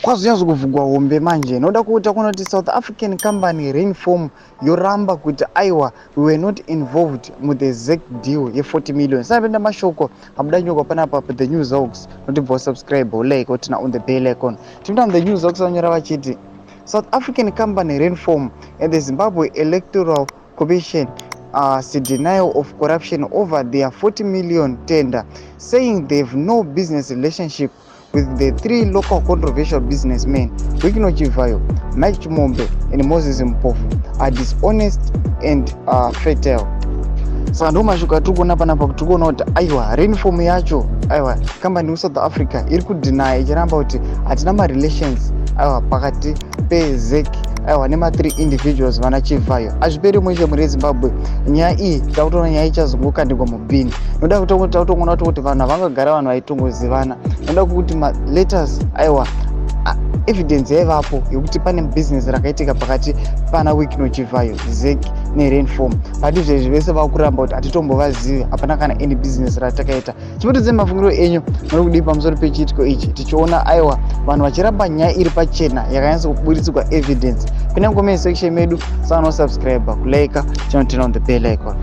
Kwazonyatso hombe manje noda kuita kunoti South African company Rainform yoramba kuti aiwa, we were not involved muthe ZEC deal ye40 million. Sanapinda mashoko abuda nyogwa panapa The News Hawks, notibva wasubscribe, ulike, uturn on the bell icon. Tinoita The News Hawks vanyora vachiti South African company Rainform and the Zimbabwe Electoral Commission denial of corruption over their 40 million tender, saying they've no business relationship with the three local controversial businessmen, Wicknell Chivayo, Mike Chimombe and Moses Mpofu, are dishonest and fatal. Saka ndo mashoko atiri kuona panapa. Tiri kuona kuti aiwa, Rainform yacho, aiwa, kambani yeSouth Africa iri kudeny ichiramba kuti hatina marelations, aiwa, pakati peZEC, aiwa, nema3 individuals vana Chivayo. Hazviperi mushe muri Zimbabwe. Nyaya iyi takutoona nyaya ichazongokandikwa mubhini noda takutongoona kuti vanhu havangagara, vanhu vaitongozivana, noda kuti maletters, aiwa, evidence yaivapo yekuti pane bhizinesi rakaitika pakati pana Wicknell Chivayo, ZEC neRainform. But izvezvi vese vakuramba kuti hatitombovazivi, hapana kana any business ratakaita. Chimbotiudzai mafungiro enyu, muri kudii pamusoro pechiitiko ichi? Tichiona, aiwa, vanhu vachiramba nyaya iri pachena yakanyatsa kuburitsirwa evidence. Kune comment section medu, sanosubscribe, kulike, chinoturn on the bell icon.